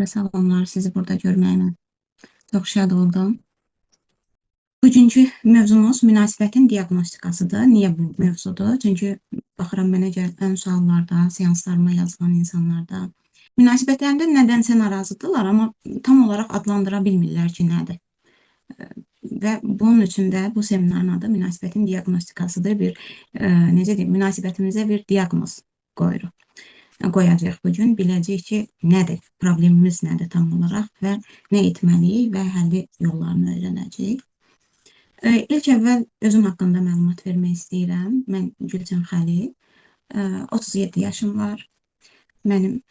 Və salamlar, sizi burada görməyimə çox şad oldum. Bugünkü mövzumuz münasibətin diaqnostikasıdır. Niyə bu mövzudur? Çünki baxıram mənə gələn suallarda, seanslarıma yazılan insanlarda münasibətlərində nədənsə narazıdırlar, amma tam olaraq adlandıra bilmirlər ki, nədir. Və bunun üçün də bu seminarın adı münasibətin diaqnostikasıdır. Bir, necə deyim, münasibətimizə bir diaqnoz qoyuruq. Qoyacağıq bu gün. Biləcəyik ki, nədir, problemimiz nədir tam olaraq və nə etməliyik və həlli yollarını öyrənəcəyik. İlk əvvəl özüm haqqında məlumat vermək istəyirəm. Mən Gülcan Xəlil, 37 yaşım var. Mənim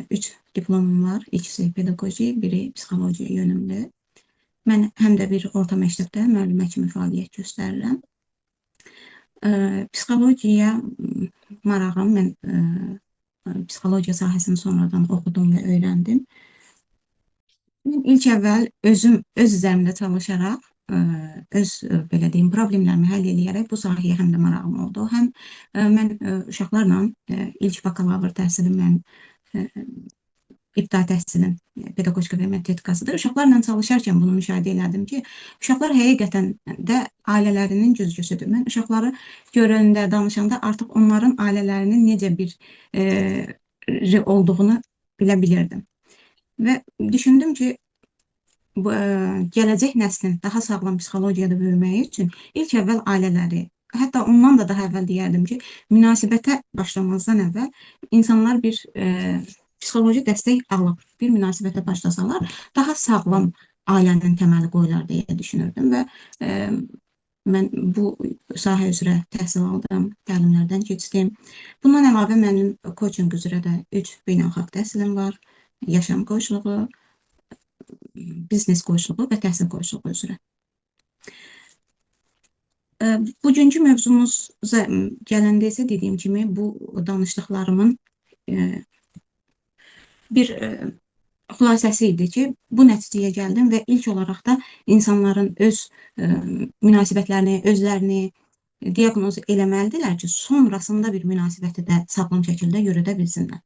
3 diplomum var. İkisi pedaqoji, biri psixologiya yönümlü. Mən həm də bir orta məktəbdə müəllimə kimi fəaliyyət göstərirəm. Psixologiyaya marağım, mən psixologiya sahəsini sonradan oxudum və öyrəndim. Mən ilk əvvəl özüm öz üzərimdə çalışaraq, öz belə deyim, problemlərimi həll eləyərək bu sahəyə həm də marağım oldu. Həm mən uşaqlarla ilk bakalavr təhsilim mənim ibtidai təhsilin pedaqogika və metodikasıdır. Uşaqlarla çalışarkən bunu müşahidə elədim ki, uşaqlar həqiqətən də ailələrinin güzgüsüdür. Mən uşaqları görəndə, danışanda artıq onların ailələrinin necə bir olduğunu bilə bilirdim. Və düşündüm ki, bu, gələcək nəslin daha sağlam psixologiyada böyüməyi üçün ilk əvvəl ailələri, hətta ondan da daha əvvəl deyərdim ki, münasibətə başlamazdan əvvəl insanlar bir psixoloji dəstək alıb bir münasibətə başlasalar, daha sağlam ailənin təməli qoyular deyə düşünürdüm və mən bu sahə üzrə təhsil aldım, təlimlərdən keçdim. Bundan əlavə mənim coaching üzrə də 3 beynəlxalq təhsilim var. Yaşam qoçluğu, biznes qoçluğu və təhsil qoçluğu üzrə. Bugünkü mövzumuza gələndə isə dediyim kimi bu danışdıqlarımın bir xülasəsi idi ki, bu nəticəyə gəldim və ilk olaraq da insanların öz münasibətlərini, özlərini diaqnoz eləməlidirlər ki, sonrasında bir münasibəti də sağlam şəkildə yürüdə bilsinlər.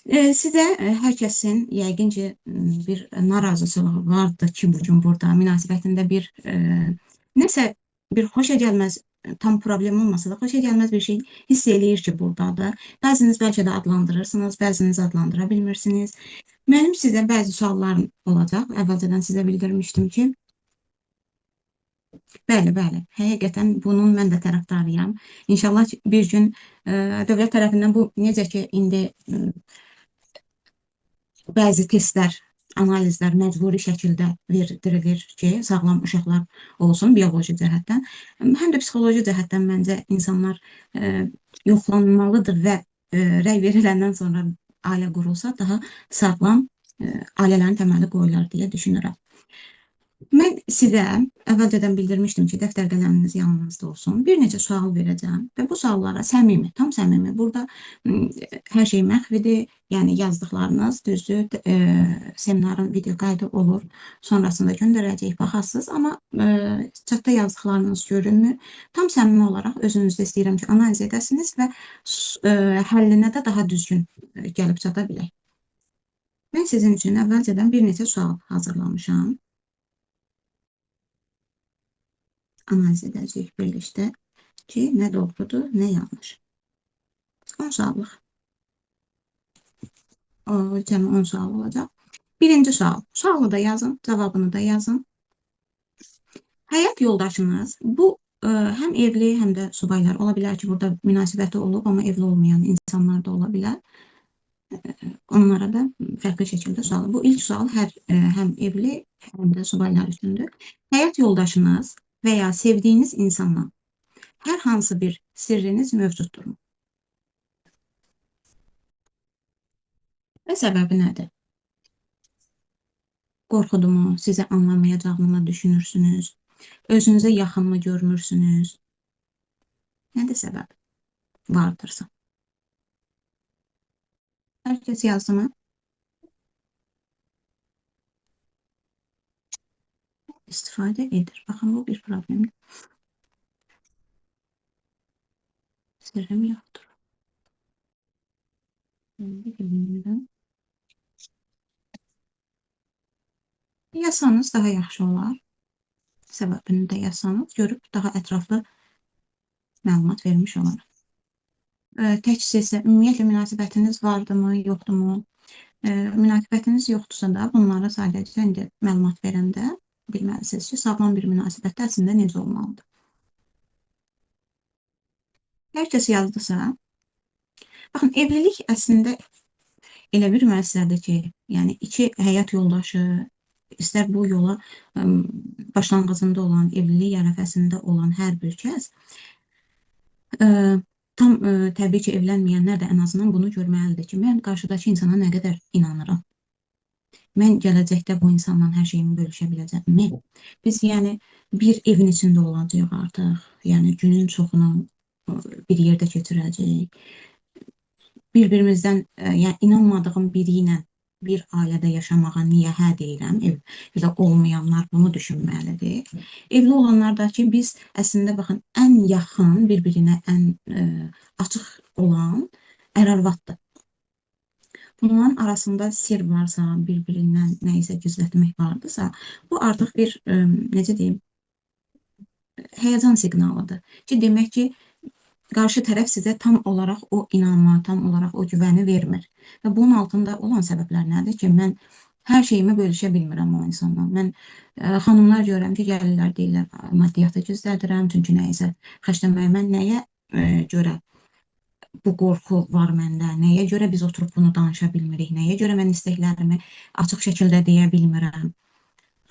Sizə hər kəsin yəqin ki, bir narazıçılığı vardır ki, bugün burada münasibətində bir nəsə bir xoşagəlməz, tam problem olmasa da xoşagəlməz bir şey hiss eləyir ki, buradadır. Bəziniz bəlkə də adlandırırsınız, bəziniz adlandıra bilmirsiniz. Mənim sizə bəzi suallarım olacaq. Əvvəlcədən sizə bildirmişdim ki, bəli, bəli, həqiqətən bunun mən də tərəfdarıyam. İnşallah bir gün dövlət tərəfindən bu necə ki, indi bəzi testlər, analizlər məcburi şəkildə verdirilir ki, sağlam uşaqlar olsun bioloji cəhətdən. Həm də psixoloji cəhətdən məncə insanlar yoxlanmalıdır və rəy veriləndən sonra ailə qurulsa daha sağlam ailələrin təməli qoyular deyə düşünürəm. Mən sizə əvvəlcədən bildirmişdim ki, dəftər qələminiz yanınızda olsun. Bir neçə sual verəcəm və bu suallara səmimi, tam səmimi. Burada hər şey məxfidir, yəni yazdıqlarınız düzdür, seminarın video qaydı olur. Sonrasında göndərəcəyik, baxasınız, amma chatda yazdıqlarınız görünmür. Tam səmimi olaraq özünüzdə istəyirəm ki, analiz edəsiniz və həllinə də daha düzgün gəlib çata bilək. Mən sizin üçün əvvəlcədən bir neçə sual hazırlamışam. Analiz edəcəyik birlikdə ki, nə doğrudur, nə yanlış. 10 suallıq. Cəmi 10 sual olacaq. Birinci sual. Sualı da yazın, cavabını da yazın. Həyat yoldaşınız, bu həm evli, həm də subaylar. Ola bilər ki, burada münasibəti olub, amma evli olmayan insanlar da ola bilər. Onlara da fərqli şəkildə sual. Bu ilk sual həm evli, həm də subaylar üçündür. Həyat yoldaşınız və ya sevdiyiniz insanla hər hansı bir sirriniz mövcuddurmu? Və səbəbi nədir? Qorxudumu, sizi anlamayacağını düşünürsünüz? Özünüzə yaxınmı görmürsünüz? Nədir səbəb? Vardırsa. Hər kəs yazdı mı? İstifadə edir. Baxın, bu bir problemdir. Sirrim yoxdur. Bilmirəm. Yazsanız daha yaxşı olar. Səbəbini də yazsanız, görüb daha ətraflı məlumat vermiş olaram. Təksinizsə, ümumiyyətlə münasibətiniz vardımı, yoxdurmu? Münasibətiniz yoxdursa da bunlara sadəcə indi məlumat verəndə bilməlisiniz ki, sağlam bir münasibətdə əslində necə olmalıdır. Hər kəs yazdısa, baxın, evlilik əslində elə bir məsələdir ki, yəni iki həyat yoldaşı, istər bu yola başlanğıcında olan, evlilik ərəfəsində olan hər bir kəs, tam təbii ki, evlənməyənlər də ən azından bunu görməlidir ki, mən qarşıdakı insana nə qədər inanıram. Mən gələcəkdə bu insanla hər şeyimi bölüşə biləcəmmi? Biz yəni bir evin içində olacağıq artıq. Yəni günün çoxunu bir yerdə keçirəcəyik. Bir-birimizdən, yəni inanmadığım biri ilə bir ailədə yaşamağa niyə hə deyirəm? Evdə olmayanlar bunu düşünməlidir. Evli olanlar da ki, biz əslində baxın, ən yaxın, bir-birinə ən açıq olan ər-arvaddır. Bunların arasında sir varsa, bir-birindən nə isə gizlətmək vardısa, bu artıq bir, necə deyim, həyəcan siqnalıdır. Ki, demək ki, qarşı tərəf sizə tam olaraq o inanma, tam olaraq o güvəni vermir. Və bunun altında olan səbəblər nədir ki, mən hər şeyimi bölüşə bilmirəm o insanla. Mən xanımlar görürəm ki, gəlirlər, deyirlər, maddiyyatı gizlədirəm, çünki nə isə xərcləməyə mən nəyə görə bu qorxu var məndə, nəyə görə biz oturub bunu danışa bilmirik, nəyə görə mən istəklərimi açıq şəkildə deyə bilmirəm.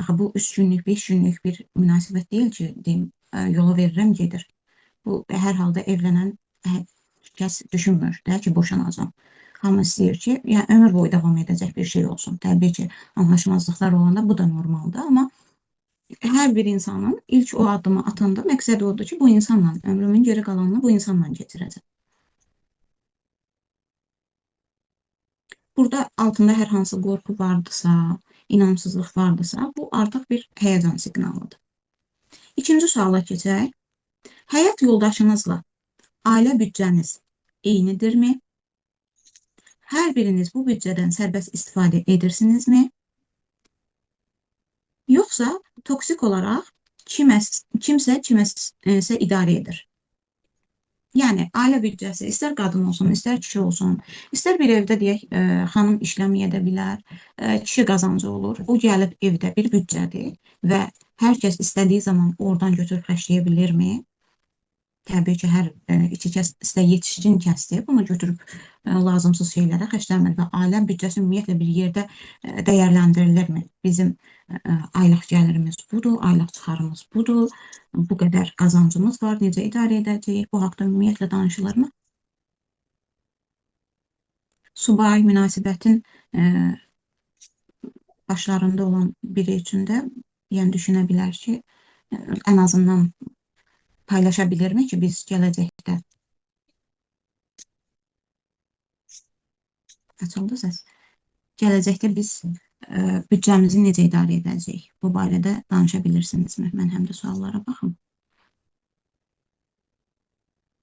Axı, bu 3 günlük, 5 günlük bir münasibət deyil ki, deyim, yola verirəm, gedir. Bu, hər halda evlənən kəs düşünmür də ki, boşanacam. Hamı istəyir ki, yəni ömür boyu davam edəcək bir şey olsun. Təbii ki, anlaşmazlıqlar olanda bu da normaldır, amma hər bir insanın ilk o addımı atanda məqsədi odur ki, bu insanla, ömrümün geri qalanını bu insanla keçirəcəm. Burada altında hər hansı qorxu vardısa, inamsızlıq vardısa, bu artıq bir həyəcan siqnalıdır. İkinci suala keçək. Həyat yoldaşınızla ailə büdcəniz eynidirmi? Hər biriniz bu büdcədən sərbəst istifadə edirsinizmi? Yoxsa toksik olaraq kimsə kiməsə idarə edir? Yəni, ailə büdcəsi istər qadın olsun, istər kişi olsun, istər bir evdə deyək, xanım işləməyə də bilər, kişi qazancı olur. O gəlib evdə bir büdcədir və hər kəs istədiyi zaman oradan götürüb xərcləyə bilirmi? Təbii ki, hər iki kəs istər yetişkin kəsdir, bunu götürüb lazımsız şeylərə xərcləmir və ailə büdcəsi ümumiyyətlə bir yerdə dəyərləndirilirmi? Bizim aylıq gəlirimiz budur, aylıq çıxarımız budur, bu qədər qazancımız var, necə idarə edəcəyik, bu haqda ümumiyyətlə danışılırmı? Subay münasibətin başlarında olan biri üçün də yəni düşünə bilər ki, ən azından paylaşa bilirmi ki, biz gələcəkdə açıldı səs. Gələcəkdə biz büdcəmizi necə idarə edəcəyik? Bu barədə danışa bilirsinizmi? Mən həm də suallara baxım.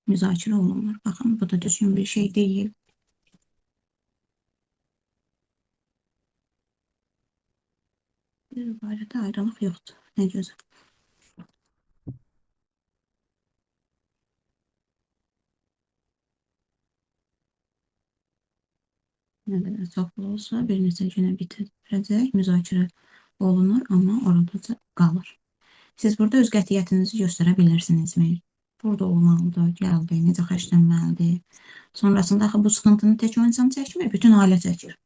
Müzakirə olunmur. Baxın, bu da düzgün bir şey deyil. Bu barədə ayrılıq yoxdur. Nə gözəl. Nə qədər çoxlu olsa bir neçə günə bitirəcək, müzakirə olunur, amma orada qalır. Siz burada öz qətiyyətinizi göstərə bilirsinizmi? Burada olmalıdır, gəldi, necə xərclənməlidir. Sonrasında axı bu sıxıntını tək o insan çəkmir, bütün ailə çəkir.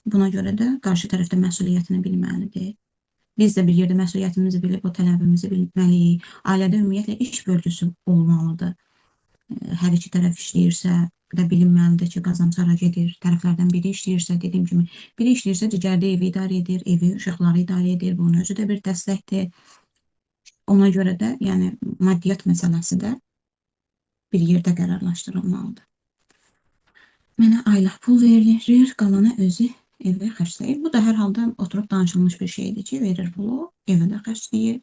Buna görə də qarşı tərəfdə məsuliyyətini bilməlidir. Biz də bir yerdə məsuliyyətimizi bilib, o tələbimizi bilməliyik. Ailədə ümumiyyətlə iş bölgüsü olmalıdır. Hər iki tərəf işləyirsə də bilinməlidir ki, qazanc hara gedir. Tərəflərdən biri işləyirsə, dediyim kimi, biri işləyirsə, digərdə evi idarə edir, evi, uşaqları idarə edir. Bunun özü də bir dəstəkdir. Ona görə də, yəni maddiyyat məsələsi də bir yerdə qərarlaşdırılmalıdır. Mənə aylıq pul verilir, qalanı özü evə xərcləyir. Bu da hər halda oturub danışılmış bir şeydir ki, verir pulu, evə də xərcləyir.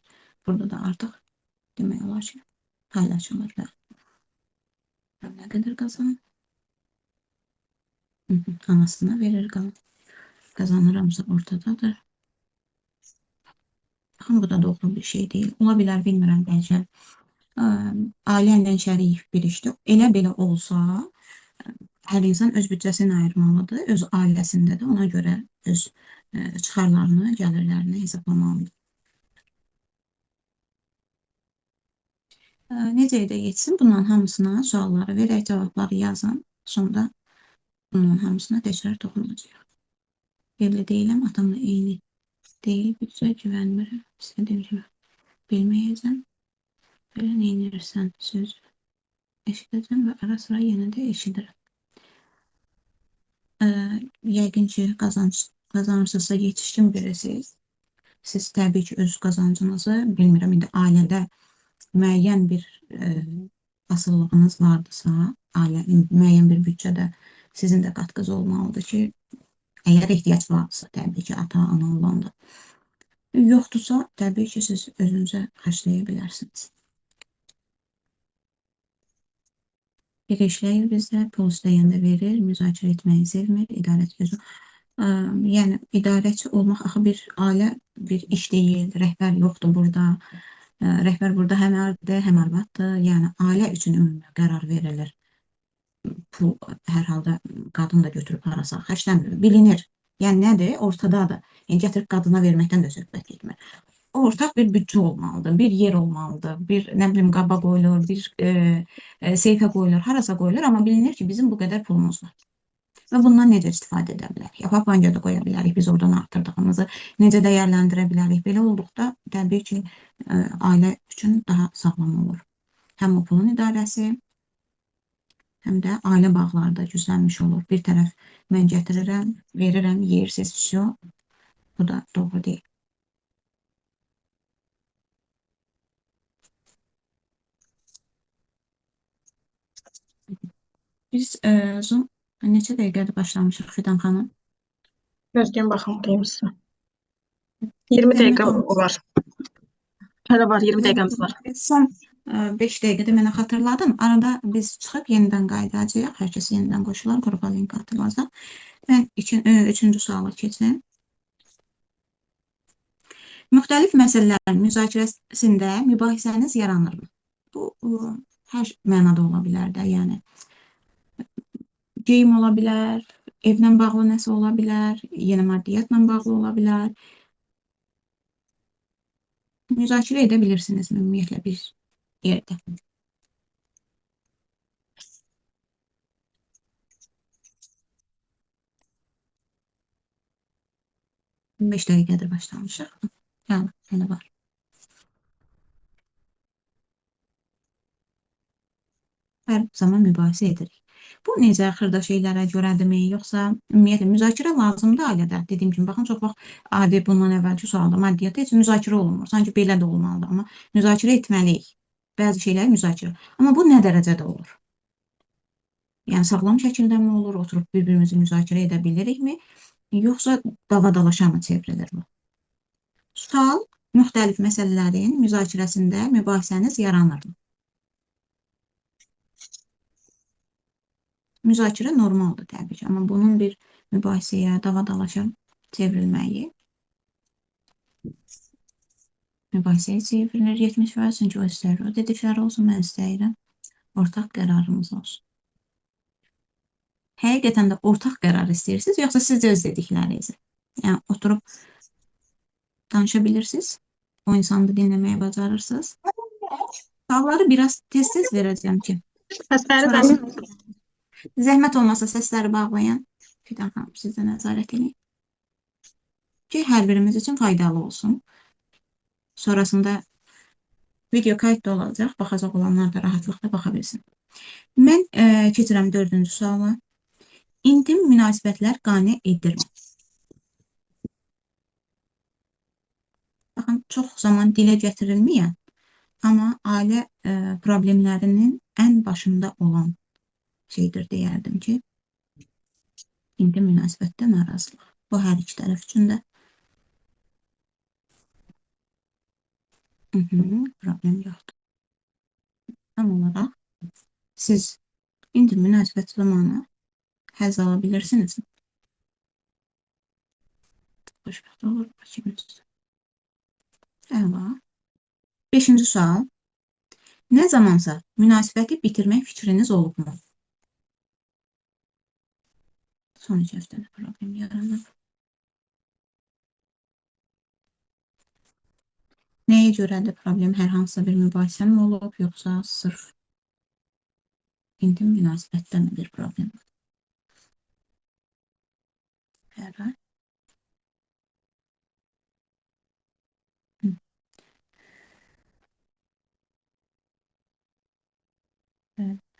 Burada da artıq demək olar ki, paylaşılır və nə qədər qazanır? Anasına verir qalan. Qazanıramsa ortadadır. Baxın, bu da doğru bir şey deyil. Ola bilər, bilmirəm, bəlkə ailə ilə şərik bir işdir. Elə belə olsa, hər insan öz büdcəsini ayırmalıdır, öz ailəsində də ona görə öz çıxarlarını, gəlirlərini hesablamalıdır. Necə edə yetsin? Bunların hamısına sualları verək, cavabları yazın. Sonra bunların hamısına təkrar toxunacaq. Evli deyiləm, atamla eyni deyil, büdcə güvənmirəm. İstədiyim kimi bilməyəcəm. Belə neynirsən sözü eşidəcəm və ara sıra yenə də eşidirəm. Yəqin ki, qazanırsınızsa yetişkin birisiniz. Siz təbii ki, öz qazancınızı, bilmirəm, indi ailədə müəyyən bir asılılığınız vardısa, ailə, müəyyən bir büdcədə sizin də qatqınız olmalıdır ki, əgər ehtiyac varsa, təbii ki, ata, ana olanda. Yoxdursa, təbii ki, siz özünüzə xərcləyə bilərsiniz. Biri işləyir bizdə, pul istəyəndə verir, müzakirə etməyi sevmir, idarəçi özü. Yəni, idarəçi olmaq axı bir ailə, bir iş deyil, rəhbər yoxdur burada. Rəhbər burada həm ərdir, həm arvaddır. Yəni, ailə üçün ümumi qərar verilir. Pul hər halda qadın da götürüb harasa xərclənmir, bilinir. Yəni, nədir? Ortadadır. Yəni, gətirib qadına verməkdən də söhbət getmir. Ortaq bir büdcə olmalıdır, bir yer olmalıdır, bir, nə bilim, qaba qoyulur, bir seyfə qoyulur, harasa qoyulur, amma bilinir ki, bizim bu qədər pulumuz var. Və bundan necə istifadə edə bilərik? Yapaq banka da qoya bilərik, biz oradan artırdığımızı necə dəyərləndirə bilərik? Belə olduqda təbii ki, ailə üçün daha sağlam olur. Həm o pulun idarəsi, həm də ailə bağları da güclənmiş olur. Bir tərəf mən gətirirəm, verirəm, yeyirsiniz, vəsio. Bu da doğru deyil. Biz Zoom neçə dəqiqədir başlamışıq Fidan xanım? Gözləyin baxım deyim sizə. 20 dəqiqə olar. Hələ var, 20 dəqiqəmiz var. Son 5 dəqiqədə mənə xatırladın. Arada biz çıxıb yenidən qayıdacağıq. Hər kəs yenidən qoşular, qrupa link atılacaq. Mən üçüncü suala keçim. Müxtəlif məsələlərin müzakirəsində mübahisəniz yaranırmı? Bu hər mənada ola bilər də, yəni geyim ola bilər, evlə bağlı nəsə ola bilər, yenə maddiyyatla bağlı ola bilər. Müzakirə edə bilirsiniz ümumiyyətlə bir yerdə. 5 dəqiqədir başlamışıq. Yəni, hələ var. Hər zaman mübahisə edirik. Bu necə xırda şeylərə görədirmi, yoxsa ümumiyyətlə müzakirə lazımdır ailədə? Dediyim kimi, baxın, çox vaxt adi bundan əvvəlki sualda maddiyyatda heç müzakirə olunmur. Sanki belə də olmalıdır, amma müzakirə etməliyik. Bəzi şeyləri müzakirə. Amma bu nə dərəcədə olur? Yəni, sağlam şəkildə mi olur, oturub bir-birimizi müzakirə edə bilirikmi, yoxsa dava-dalaşa mı çevrilir bu? Sual, müxtəlif məsələlərin müzakirəsində mübahisəniz yaranırmı? Müzakirə normaldır təbii ki, amma bunun bir mübahisəyə, dava-dalaşa çevrilməyi mübahisəyə çevrilir 70%, çünki o istəyir, o dedikləri olsun, mən istəyirəm, ortaq qərarımız olsun. Həqiqətən də ortaq qərar istəyirsiniz, yoxsa siz də öz dediklərinizi? Yəni, oturub danışa bilirsiniz, o insanı da dinləməyə bacarırsınız. Sualları biraz tez-tez verəcəm ki. Səsləri zəhmət olmasa səsləri bağlayın. Fidan xanım, siz də nəzarət edin ki, hər birimiz üçün faydalı olsun. Sonrasında video kayıt da olacaq. Baxacaq olanlar da rahatlıqla baxa bilsin. Mən keçirəm dördüncü suala. İntim münasibətlər qane edirmi? Baxın, çox zaman dilə gətirilməyən, amma ailə problemlərinin ən başında olan şeydir deyərdim ki, intim münasibətdə narazılıq. Bu, hər iki tərəf üçün də problem yoxdur. Tam olaraq siz intim münasibət zamanı həzz ala bilirsiniz. Xoşbəxt olur. Bakımız. Əla. 5-ci sual. Nə zamansa münasibəti bitirmək fikriniz olubmu? Son 2 həftədə problem yaranıb. Nəyə görədir problem? Hər hansısa bir mübahisə mi olub, yoxsa sırf intim münasibətdə mi bir problem? Hər ay.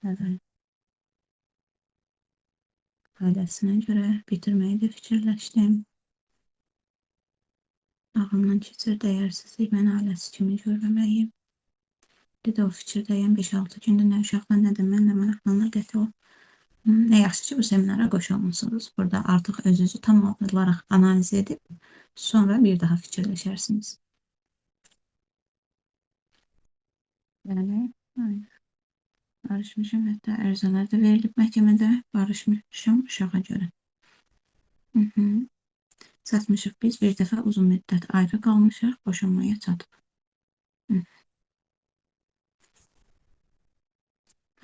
Hər ay. Ailəsinə görə bitirməyi də fikirləşdim. Ağlımdan keçir dəyərsizlik, mən ailəsi kimi görməməyim. Dedi o fikirdəyəm, 5-6 gündür nə uşaqlar, nə də mənlə maraqlanır. Qəti o. Nə yaxşı ki, bu seminara qoşulmusunuz. Burada artıq özünüzü tam olaraq analiz edib, sonra bir daha fikirləşərsiniz. Bəli, aynen. Barışmışım, hətta ərizələr də verilib məhkəmədə. Barışmışım uşağa görə. Hı -hı. Çatmışıq biz, bir dəfə uzun müddət ayrı qalmışıq, boşanmaya çatıb. Hı.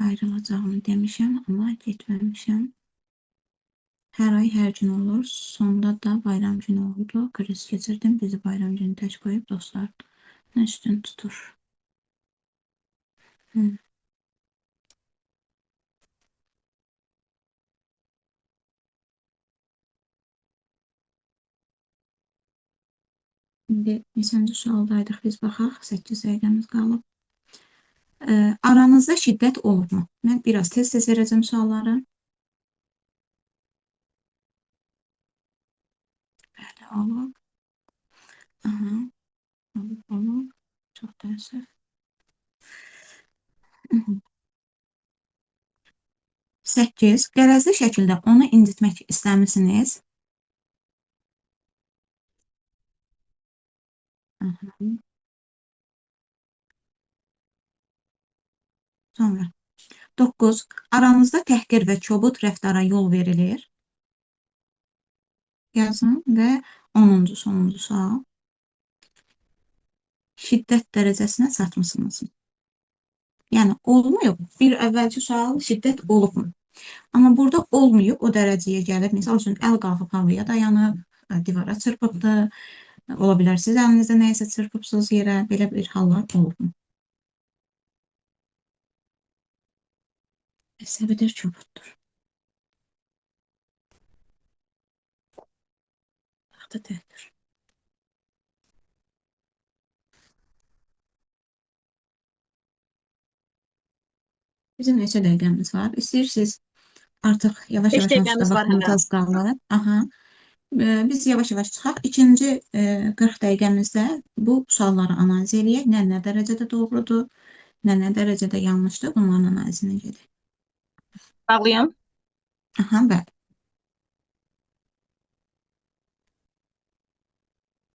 Ayrılacağımı demişəm, amma getməmişəm. Hər ay, hər gün olur. Sonda da bayram günü oldu. Kriz keçirdim, bizi bayram günü tək qoyub dostlarını üstün tutur. Hı. İndi neçənci sualdaydıq biz baxaq. 8 dəqiqəmiz qalıb. Aranızda şiddət olubmu? Mən biraz tez-tez verəcəm sualları. Bəli, olub. Aha, olub, olub. Çox təəssüf. 8. Qərəzli şəkildə onu incitmək istəmisiniz? Aha. Sonra 9. Aranızda təhqir və kobud rəftara yol verilir. Yazın və 10-cu sonuncu sual. Şiddət dərəcəsinə çatmısınız. Yəni olmayıb. Bir əvvəlki sual şiddət olubmu? Amma burada olmayıb, o dərəcəyə gəlib. Misal üçün əl qalxıb havaya dayanıb, divara çırpıbdı. Ola bilər siz əlinizdə nəyisə çırpıbsınız yerə. Belə bir hallar olubmu? Əsəbidir, kobuddur. Vaxtı təhqir. Bizim neçə dəqiqəmiz var? İstəyirsiniz artıq yavaş-yavaş onsuz da vaxtımız az qalır. Aha. Biz yavaş-yavaş çıxaq. İkinci 40 dəqiqəmizdə bu sualları analiz eləyək. Nə nə dərəcədə doğrudur, nə nə dərəcədə yanlışdır, bunların analizinə gedək. Bağlayım. Aha, bəli.